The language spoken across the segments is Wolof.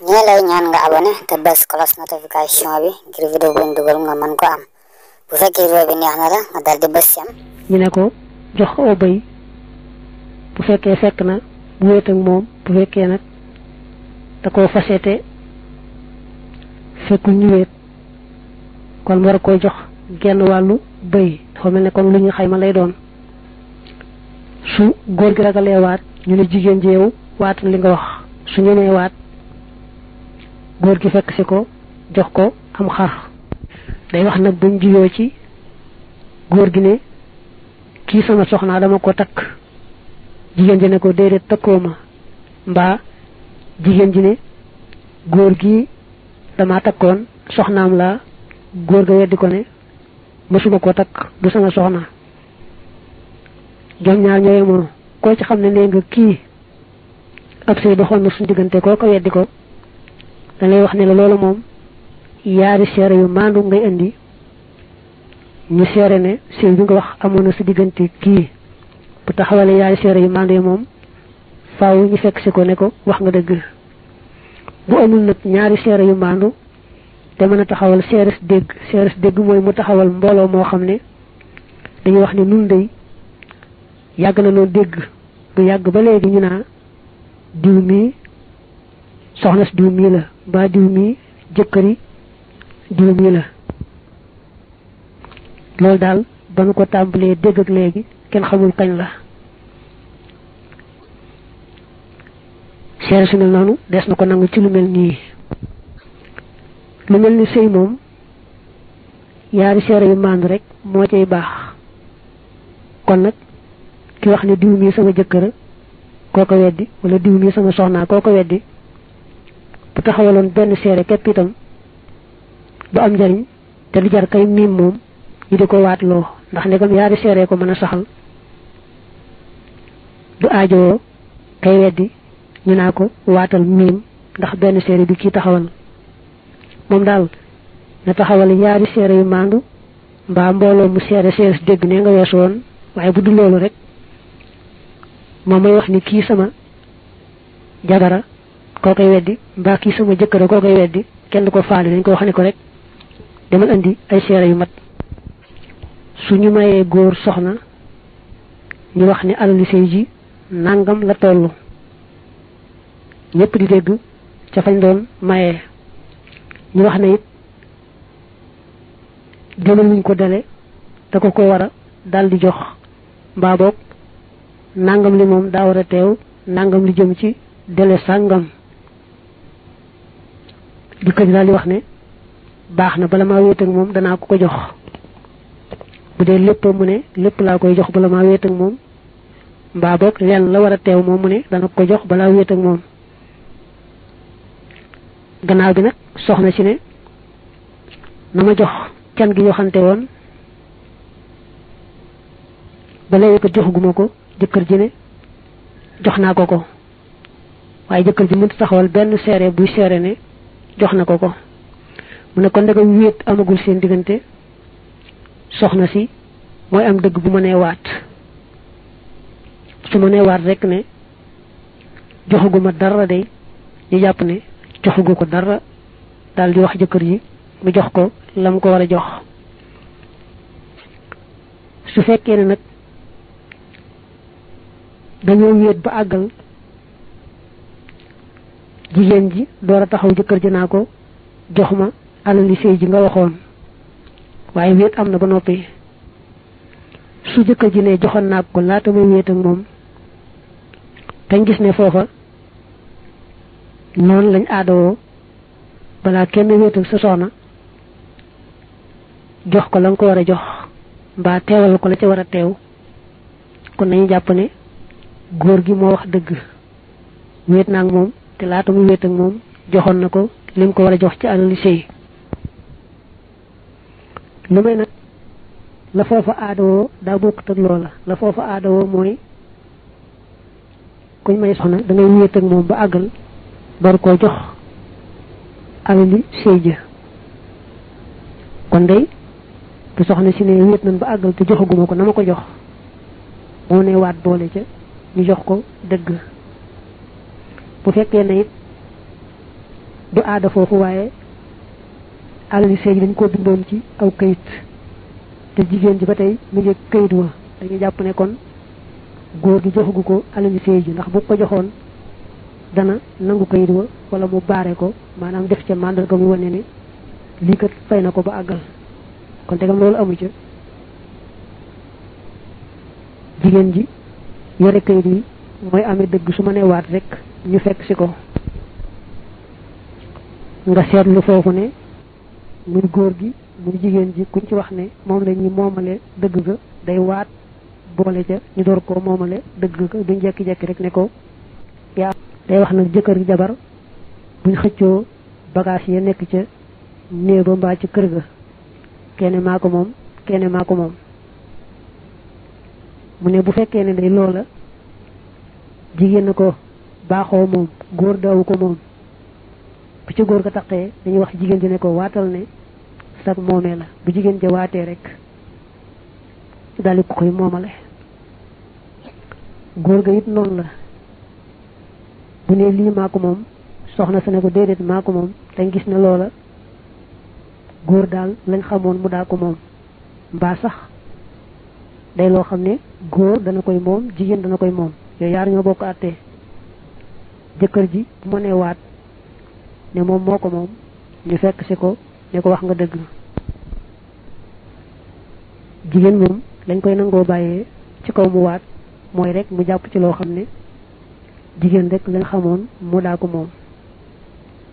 ñi lay ñaan nga abonné te bës cloche notification bi ngir vidéo buñ dugal nga mën ko am bu fekkee vidéo bi neex na la nga dal di bës yam ñu ne ko jox ko bay bu fekkee fekk na bu wéet ak moom bu fekkee nag da koo faseete fekkul ñu wéet kon war koy jox genn wàllu bay dafa mel ne kon lu ñu xayma lay doon su góor gi ragalee waat ñu ne jigéen ji yow waatal li nga wax su ñemee waat góor gi fekk si ko jox ko am xar day wax nag buñ jiyoo ci góor gi ne kii sama soxnaa dama ko takk jigéen ji ne ko déedéet takkoo ma mbaa jigéen ji ne góor gi dama takkoon soxnaam la góor ga weddi ko ne mësuma ko takk du sama soxna jom ñaar ñooy moom koo ci xam ne nee nga kii ab sëy doxoon na suñu diggante koo ko weddi ko da lay wax ne la loolu moom yaari seere yu maandu ngay indi ñu seere ne sëy bi nga wax amoon na sa diggante kii bu taxawale yaari seere yu maandu yi moom faaw ñu fekk si ko ne ko wax nga dëgg bu amul nag ñaari seere yu maandu te mën a taxawal seeres dégg mooy mu taxawal mbooloo moo xam ne dañuy wax ne nun dey yàgg na noo dégg bu yàgg ba léegi ñu naa diw mii soxna si diw mii la mbaa diw mii jëkkëri diw mii la loolu daal ba nu ko tàmbalee dégg ak léegi kenn xamul kañ la seere su mel noonu des na ko nangu ci lu mel nii lu mel ni sëy moom yaari seere yu maandu rek moo cay baax kon nag ki wax ne diw mii sama jëkkëra koo ko weddi wala diw mii sama soxnaa koo ko weddi bu taxawaloon benn seere képp itam du am njariñ te lu jar kay miim moom ñu di ko waatloo ndax ndegam yaari seere ko mën a saxal du aajowoo kay weddi ñu naa ko waatal miim ndax benn seere bi kii taxawal moom daal na taxawal yaari seere yu maandu mbaa mbooloo mu seere si dégg ne nga weesu woon waaye bu dul loolu rek moom may wax ni kii sama jabara koo koy weddi mbaa kii sama jëkkëra koo koy weddi kenn du ko faale dañ ko wax ne ko rek demal indi ay seere yu mat su ñu mayee góor soxna ñu wax ne alali sëy ji nangam la tollu ñëpp di dégg ca fañ doon mayee ñu wax ne it demal luñ ko dale te ko war a dal di jox mbaa boog nangam li moom daa war a teew nangam li jëm ci dele sàngam jëkkër ji daal di wax ne baax na bala maa wéet ak moom danaa ko jox bu dee lépp mu ne lépp laa koy jox bala maa wéet ak moom mbaa boog lenn la war a teew moom mu ne dana ko jox balaa wéet ak moom gannaaw bi nag soxna si ne na ma jox can gi waxante woon ba léegi ko joxuguma ko jëkkër ji ne jox naa ko waaye jëkkër ji mënut taxawal benn seere buy seere ne jox na ko mu ne kon ndegam wéet amagul seen diggante soxna si mooy am dëgg bu mënee waat su mënee waat rek ne joxuguma dara day ñu jàpp ne joxugu ko dara daal di wax jëkkër ji mu jox ko lam ko war a jox su fekkee ne nag dañoo wéet ba àggal jigéen ji door a taxaw jëkkër ji naa ko jox ma alali sëy ji nga waxoon waaye wéet am na ba noppi su jëkkër ji ne joxoon naa ko laata may wéet ak moom dañ gis ne foofa noonu lañ aadawoo balaa kenn wéet ak sa soxna jox ko la nga ko war a jox mbaa teewal ko la ca war a teew kon nañu jàpp ne góor gi moo wax dëgg wéet naa ak moom te laata muy wéet ak moom joxoon na ko lim ko war a jox ci alali sëy lu may nag la foofa aadawoo daa bokkut ak loola la foofa aadawoo mooy kuñ may soxna da ngay wéet ak moom ba àggal door koo jox alali sëy ja kon day bu soxna si ne wéet nañ ba àggal te joxaguma ko na ma ko jox moo ne waat boole ca ñu jox ko dëgg bu fekkee ne it du aada foofu waaye alali sëy dañ ko bindoon ci aw kayit te jigéen ji ba tey mu ngi kayit wa dañuy jàpp ne kon góor gi joxugu ko alali sëy ji ndax bu ko joxoon dana nangu kayit wa wala mu baare ko maanaam def ca màndarga mu wane ni lii kat fay na ko ba àggal kon tegam loolu amu ca jigéen ji yore kayit yi mooy amee dëgg su ma nee waat rek ñu fekk si ko nga seetlu foofu ne muy góor gi muy jigéen ji kuñ ci wax ne moom la ñuy moomale dëgg ga day waat boole ca ñu door ko moomale dëgg ga duñ jekki-jekki rek ne ko yaa day wax nag jëkkër jabar buñ xëccoo bagage ya nekk ca néeg ba mbaa ci kër ga kenn maa ko moom kenn maa ko moom mu ne bu fekkee ne day loola jigéen na ko baaxoo moom góor daawu ko moom bu ci góor ga taqee dañuy wax jigéen ji ne ko waatal ne sag moomee la bu jigéen ja waatee rek daldi ko koy moomale góor ga it noonu la bu ne lii maa ko moom soxna sa ne ko déedéet maa ko moom dañ gis ne loola góor daal lañ xamoon mu daa ko moom mbaa sax day loo xam ne góor dana koy moom jigéen dana koy moom yooyu yaar ñoo bokk àttee jëkkër ji bu ma nee waat ne moom moo ko moom ñu fekk si ko ne ko wax nga dëgg jigéen moom lañ koy nangoo bàyyee ci kaw mu waat mooy rek mu jàpp ci loo xam ne jigéen rek lañ xamoon mu daa ko moom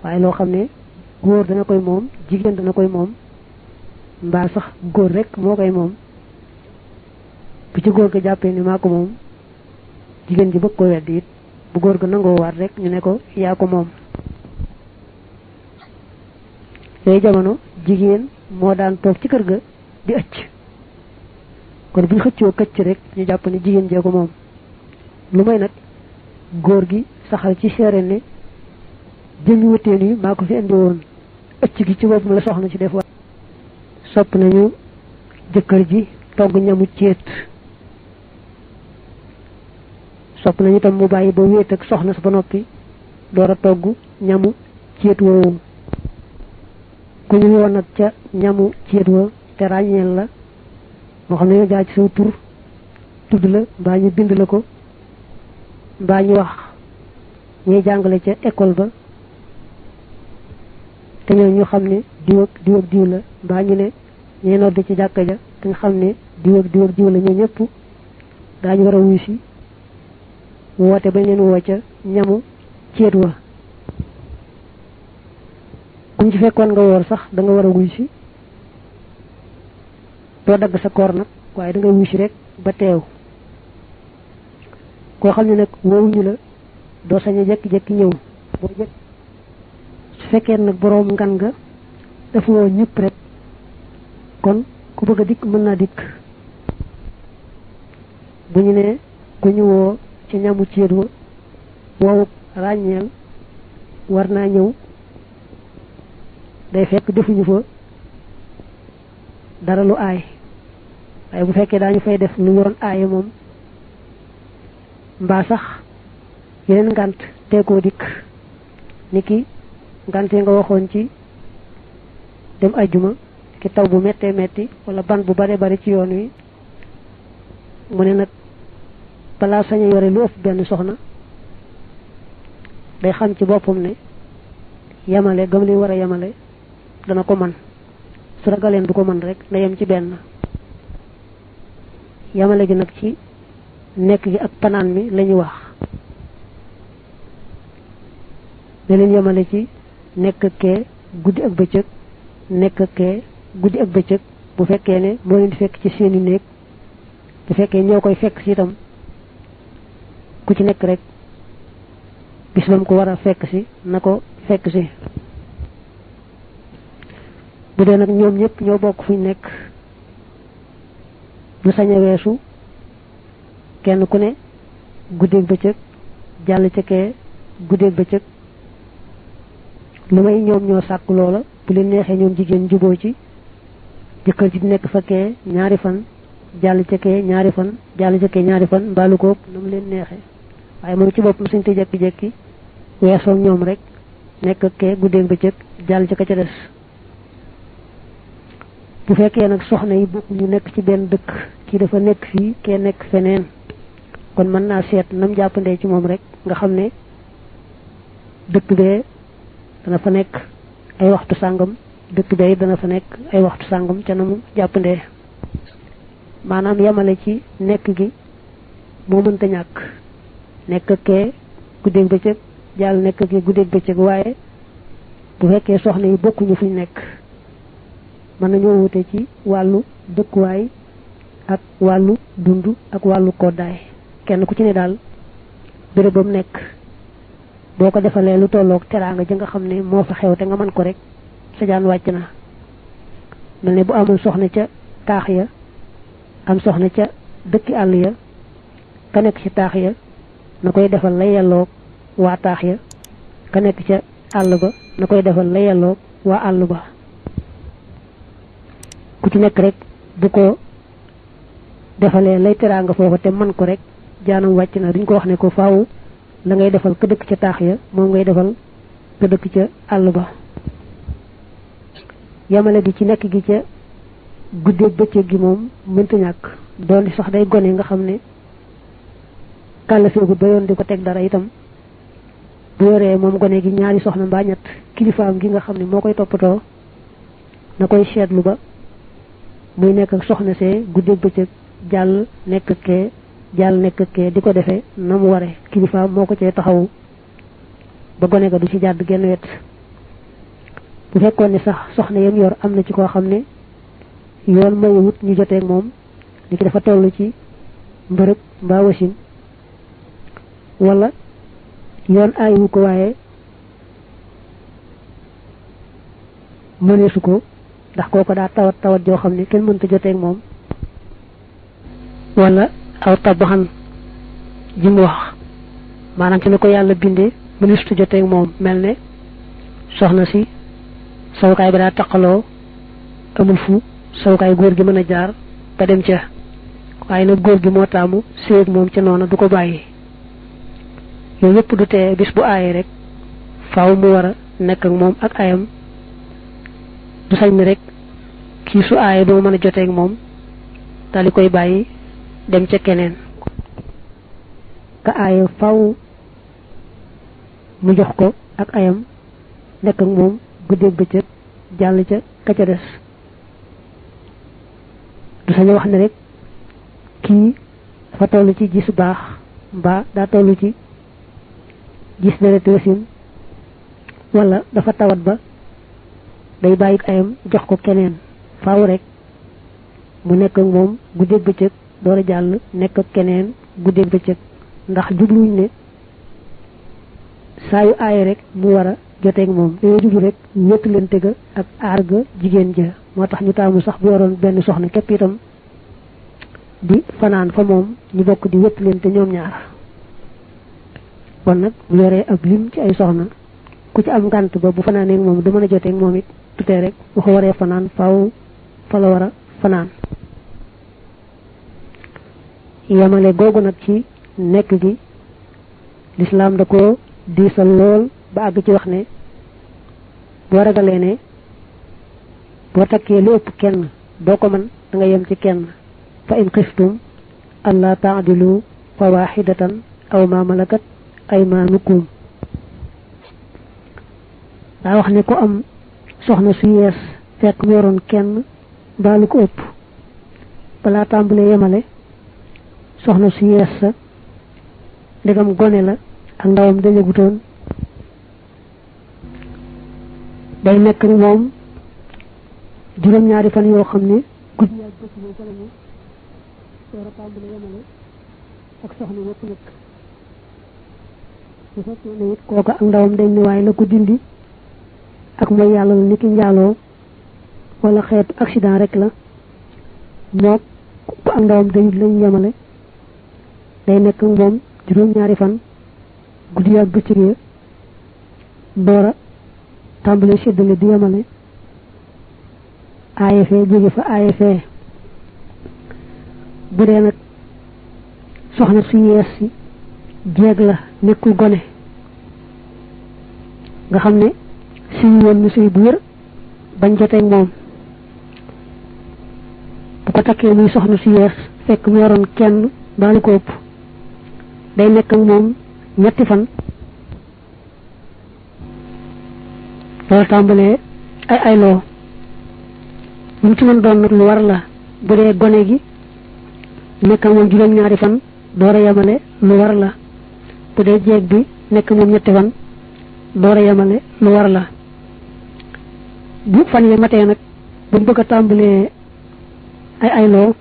waaye loo xam ne góor dana koy moom jigéen dana koy moom mbaa sax góor rek moo koy moom bu ci góor ga jàppee ni maa ko moom jigéen ji bëgg ko weddi it bu góor ga nangoo waat rek ñu ne ko yaa ko moom yooyu jamono jigéen moo daan toog ci kër ga di ëcc kon buñ xëccoo këcc rek ñu jàpp ne jigéen jee ko moom lu may nag góor gi saxal ci seere ne jëmi wëteen yi maa ko fi indi woon ëcc gi ci boppam la soxna ci def wa sopp nañu jëkkër ji togg ñamu ceet sopp nañu tam mu bàyyi ba wéet ak soxna sa ba noppi door a togg ñamu ceet woowu ku ñu woon nag ca ñamu ceet wa te ràññeel la moo xam ne ñoo jaar ci saw tur tudd la mbaa ñu bind la ko mbaa ñu wax ñuy jàngale ca école ba te ñoo ñu xam ne diw ak diw la mbaa ñu ne ñuy nodd ci jàkka ja te nga xam ne diw ak diw la ñoo ñëpp daañu war a wuy si woote bañ leen woo ca ñamu ceet wa kuñ ci fekkoon nga woor sax da nga war a wuy si doo dagg sa koor nag waaye da nga wuy si rek ba teew koo xam ne nag woowuñu la doo sañ a jekki-jekki ñëw boo jekk su fekkee nag boroom ngan nga dafa woo ñëpp rek kon ku bëgg a dikk mën naa dikk bu ñu ne ku ñu woo ci ñamu ceet wa woowu ràññeel war naa ñëw day fekk defuñu fa dara lu aay waaye bu fekkee daañu fay def lu yoon aaye moom mbaa sax yeneen ngant teekoo dikk niki ngante nga waxoon ci dem ajjuma ki taw bu méttee métti wala ban bu bare bari ci yoon wi mu ne nag balaa sañ a yore lu ëpp benn soxna day xam ci boppam ne yamale gëm li war a yamale dana ko man su ragaleen du ko mën rek na yem ci benn yamale gi nag ci nekk gi ak panaan mi lañu wax ne leen yamale ci nekk kee guddi ak bëccëg nekk kee guddi ak bëccëg bu fekkee ne moo leen di fekk ci seeni néeg bu fekkee ñoo koy fekk si itam ku ci nekk rek bis bam ko war a fekk si na ko fekk si bu dee nag ñoom ñëpp ñoo bokk fuñ nekk lu sañ a weesu kenn ku ne guddeeg bëccëg jàll ca kee guddeeg bëccëg lu may ñoom ñoo sàkk loola bu leen neexee ñoom jigéen juboo ci jëkkër ji nekk fa kee ñaari fan jàll ca kee ñaari fan jàll ca kee ñaari fan mbaalu ko na mu leen neexee waaye moom ci boppam suñ te jekki-jekki weesoo ñoom rek nekk kee guddeeg bëccëg jàll ci ka ca des bu fekkee nag soxna yi bokk ñu nekk ci benn dëkk kii dafa nekk fii kee nekk feneen kon mën naa seet nam jàppandee ci moom rek nga xam ne dëkk bee dana fa nekk ay waxtu sàngam dëkk bee dana fa nekk ay waxtu sàngam ca na mu jàppandee maanaam yamale ci nekk gi moo mënta ñàkk nekk kee guddeeg bëccëg jàll nekk gi guddeeg bëccëg waaye bu fekkee soxna yi bokkuñu fuñ nekk mën nañoo wute ci wàllu dëkkuwaay ak wàllu dund ak wàllu koddaay kenn ku ci ne daal béréb bam nekk boo ko defalee lu tolloog teraanga ji nga xam ne moo fa xew te nga mën ko rek sa jaan wàcc na mel ne bu amul soxna ca taax ya am soxna ca dëkki àll ya ka nekk ci taax ya na koy defal la yelloog waa taax ya ka nekk ca àll ba na koy defal la yelloog waa àll ba ku ci nekk rek bu ko defalee lay teraanga foofa te mën ko rek jaanam wàcc na duñ ko wax ne ko faaw la ngay defal ka dëkk ca taax ya moom ngay defal ka dëkk ca àll ba yamale gi ci nekk gi ca guddeeg bëccëg gi moom mënta ñàkk doon sax day gone nga xam ne kàllafeegut ba yoon di ko teg dara itam bu yoree moom gone gi ñaari soxna mbaa ñett kilifaam gi nga xam ne moo koy toppatoo na koy seetlu ba muy nekk ak soxna see guddeeg bëccëg jàll nekk kee jàll nekk kee di ko defee na mu ware kilifaam moo ko cee taxawu ba gone ga du ci jàdd genn wet bu fekkoon ne sax soxna yam yor am na ci koo xam ne yoon mayewut ñu joteeg moom li ki dafa toll ci mbërëg mbaa wasin wala yoon aayiwu ko waaye mëneesu ko ndax kooko daa tawat joo xam ne kenn mënta joteeg moom wala aw tabaxan ji mu wax maanaam ci ne ko yàlla bindee mëneesu joteeg moom mel ne soxna si sawukaay ba daa taqaloo amul fu sawukaay góor gi mën a jaar ba dem ca waaye nag góor gi moo taamu séeg moom ca noonu du ko bàyyi yooyu yëpp du tee bis bu aayee rek faaw mu war a nekk ak moom ak ayam du sañ ni rek kii su aayee doo mën a joteeg moom daal di koy bàyyi dem ca keneen ka aaye faaw mu jox ko ak ayam nekk ak moom guddeeg bëccëg jàll ca ka ca des du sañ wax ne rek kii dafa toll ci gis baax mbaa daa toll ci gis deret wasin wala dafa tawat ba day bàyyi ayam jox ko keneen faaw rek mu nekk ak moom guddeeg bëccëg door a jàll nekk ak keneen guddeeg bëccëg ndax jubluñ ne saa yu aaye rek mu war a joteeg moom dañoo jublu rek wéttalante ga ak aar ga jigéen ja moo tax ñu taamu sax bu yoroon benn soxna képp itam di fanaan fa moom ñu bokk di wéttalante ñoom ñaar kon nag bu yoree ab lim ci ay soxna ku ci am ngànt ba bu fanaanee moom du mën a joteeg moom it tutee rek bu ko waree fanaan faaw fa la war a fanaan yamale googu nag ci nekk gi lislaam da ko diisal lool ba àgg ci wax ne boo ragalee ne boo takkee lu ëpp kenn doo ko mën da nga yem ci kenn fa in xiftum alla taadilu fa waxidatan aw ma malakat aymaanukum daa wax ne ko am soxna su yees fekk mu yoroon kenn mbaa lu ko ëpp balaa tàmbalee yemale soxna su yees sa ndegam gone la ak ndawam dañagutoon day nekk ni moom juróom-ñaari fan yoo xam ne guddi ak bëccëg moom fa la ñu door a tàmbale yemale ak soxna yëpp nekk bu fekkee ne it kooka ak ndawam dañ ne waaye la ko dindi ak mooy yàlla la ni ki njaaloo wala xeetu accident rek la mook ku ak ndawam dañut lañ yemale day nekk moom juróom-ñaari fan guddi ak bëccëg ya door a tàmbale séddale di yemale aaye fee jóge fa aaye fee bu dee nag soxna su yees si jeeg la nekkul gone nga xam ne suñu woon na sëy bu wér bañ joteeg moom bu ko takkee muy soxna si yees fekk mu yoroon kenn baalu ko ëpp day nekk ak moom ñetti fan loolu tàmbalee ay loo lu ci mën doon nag lu war la bu dee gone gi nekk moom juróom-ñaari fan door a yemale lu war la bu dee jeeg bi nekk moom ñetti fan door a yemale lu war la bu fan yi matee nag bu bëgg a tàmbalee ay loo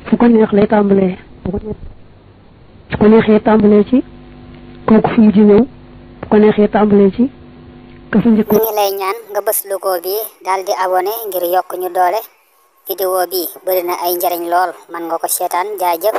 fu ko neex lay tàmbalee bu ko neexee tàmbalee ci kooku fi mu ji ñëw bu ko neexee tàmbalee ci ka fa njëkk. ñu ngi lay ñaan nga bës logo bi daal di abonné ngir yokk ñu doole vidéo bi bëri na ay njariñ lool man nga ko seetaan jaajëf.